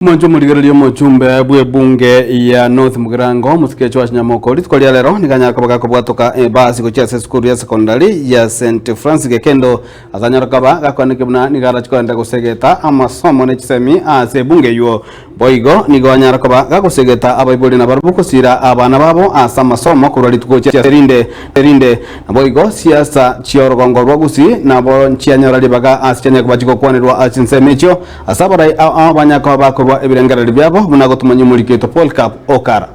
Omonche omorigereria omochumbe bw'ebunge ya North Mugirango omosike Joash Nyamoko rituko ria rero nigo anyare koba gakobwatoka ebasi gochia ase esukuru ya secondary ya St Francis Gekendo ase anyare koba gakoanekio buna nigo arachi koenda gosegeta amasomo ne chisemi ase ebunge eywo. Boigo nigo anyare koba gagosegeta abaibori nabarabwo gosira abana babo ase amasomo korwa rituko gochia ase rinde erinde. Naboigo siasa chi'orogongo rwa Gusii nabo nchianyora ribaga ase chianyare koba chigokwanerwa ase chinsemo echio Ase abarai ao ao banyare koba bakorua ebirengererio biabo buna gotomanyia omoriki oito Polycarp Okara.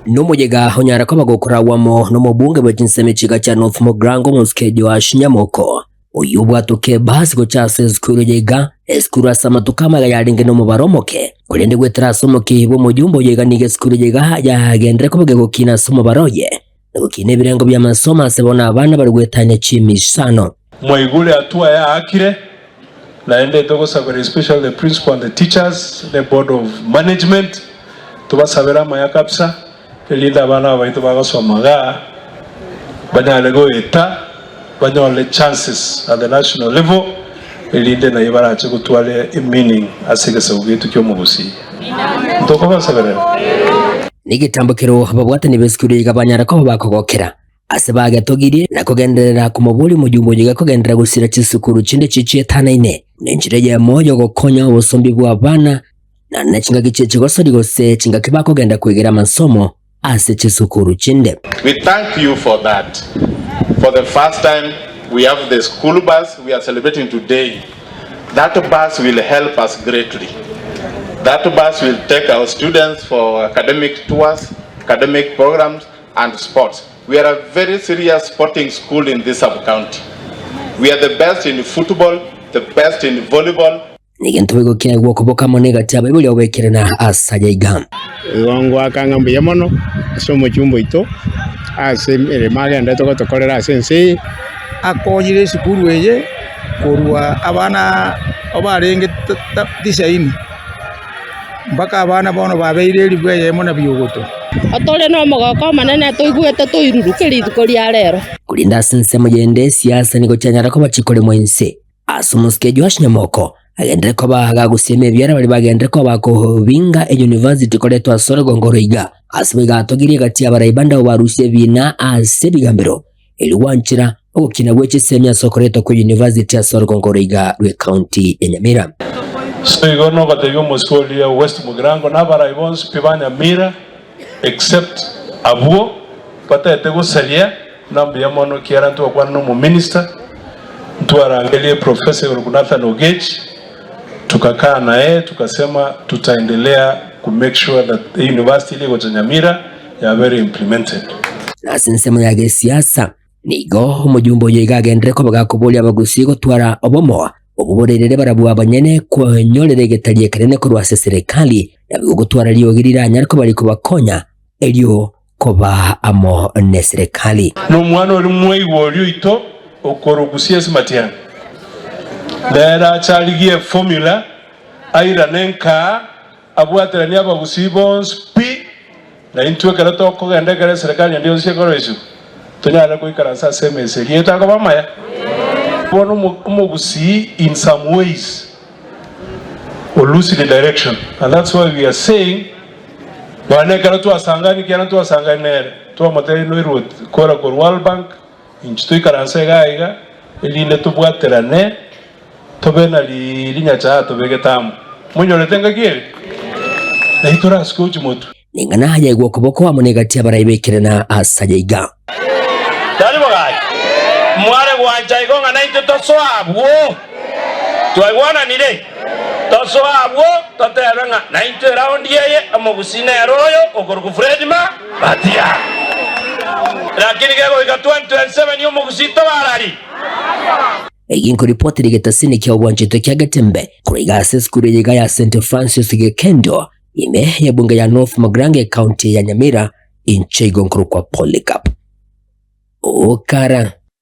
Nomoyega onyare koba gokoragwa amo nomobunge bwe chinsemo chiga chia North Mogrango omosike Joash Nyamoko, oyio obwatoke ebasi gocha ase esukuru eye iga, esukuru ase amatuko amaya yarenge nomobaro omoke, korende goetera ase omokia bw'omojumbe oyo iga nigo esukuru eye iga yagenderere koba gegokina ase omobaro oye, na gokina ebirengo bi'amasomo ase bono abana bare goetania chimisano. Mwaigure hatua yaakire, naende togosabera especially the principal and the teachers ne board of management tobasabere amaya kabisa erinde abana aba baito bagosoma igaa banyare goeta banyore chances at the national level erinde naye barache gotwara emeaning ase egesaku giaito kia omogusii. Ntokobasaberera? Negetambo keroo ababwatani b'esukuru iga banyara koba bakogokera. Ase bagetogirie na kogenderera komoboria omojumbe oyo iga kogenderera gosira chisukuru chinde chichietanaine, buna enchera eyemo y'ogokonya obosombi bw'abana, na ne chingaki chie chigosori gose chingaki bakogenda kwegera amasomo ase chisukuru chinde. We thank you for that. For the first time we have the school bus we are celebrating today. That bus will help us greatly. That bus will take our students for academic tours, academic programs and sports. We are a very serious sporting school in this sub-county. We are the best in football, the best in volleyball. Negento boigo kiaegwa okoboko amo negati y'abaibori ogoikerana ase aya iga. Igo ngoaka ng'a mbuya mono ase omochumba oito ase emeremo agenderete gotokorera ase ense eye. Akonyire esukuru eye korwa abana barenge tisaini. Mpaka abana bono babeire elifu eyemo na biogoto. Tore nomogooko omonene toigwete toiruruke rituko ria rero. Korende ase ensemo yende esiasa nigo chianyara koba chikoremwa inse. Ase omosike Joash Nyamoko agenderere koba gagosiema ebiara baria bagenderere koba bakobinga eyunivasiti koretwa ase orogongo oro iga. Ase boigo atogirie egati y'abarai bande abwo barusia ebiina ase ebigambero erio gwanchera ogokina gwe chisemi ase okoretwa kwe university ase orogongo oro iga rwe county ya Nyamira. So igo nogotebia omosike oria West Mugirango na abarai bonsi pi ba Nyamira except abwo bataete gosaria na mbuya mono ekiagera ntwakwana na omominister ntwarangerie Professor Raghunathan Ogechi tukakaa naye tukasema tutaendelea ku make sure that the university eria egocha Nyamira yabere implemented. Na ase ensemo ya gesiasa, nigo omojumbe oyo iga agenderere koba gakoboria abagusii gotwara obomo obwo borerere barabwo abanyene kwenyorera egetari ekenene korwa ase eserekari, naboigo gotwara riogi riranyare koba rikobakonya erio koba amo neserekari. Nomwana oria mwaigwa oria oito okorwa Gusii Matiang'i, nere ache arigie eformula airane nkaa Abwateranie abagusii bonsi pi, na intwe ekero tokogenda ekero eserekari ende yonsi ekoroisiwa, tonyare goikaransa ase emesa eria etakoba amaya. Bono omogusii in some ways o losire direction and that's why we are saying nonya na ekero twasangani ekiagera ntwasangani nere, twamotebia noirwe kora korwa World Bank, inche toikaranse iga iga erinde tobwaterane. Tobe na rinyacha atobegete amo. Monyorete engaki ere? Naki torasike gochia motwe. Ning'ana yaigwa okoboko amo negati y'abarai b'ekerena ase aya iga. Tari bo gaki? Mware gwancha igo ng'a naintwe tosoe abwo? Twaigwananire? Tosoe abwo totebe ng'a naintwe eraundi eye omogusii nere oyo okorokwa Fred Ma Matiang'i. Lakini kegoika 2027 omogusii tobarari. Eki nkoripotera egetasini kia obwancheto kia Getembe korwa iga ase esukuru eye iga ya St Francis Gekendo ime y'ebunge ya North Mugirango ecounty ya Nyamira inche igo nkorokwa Polycarp Okara.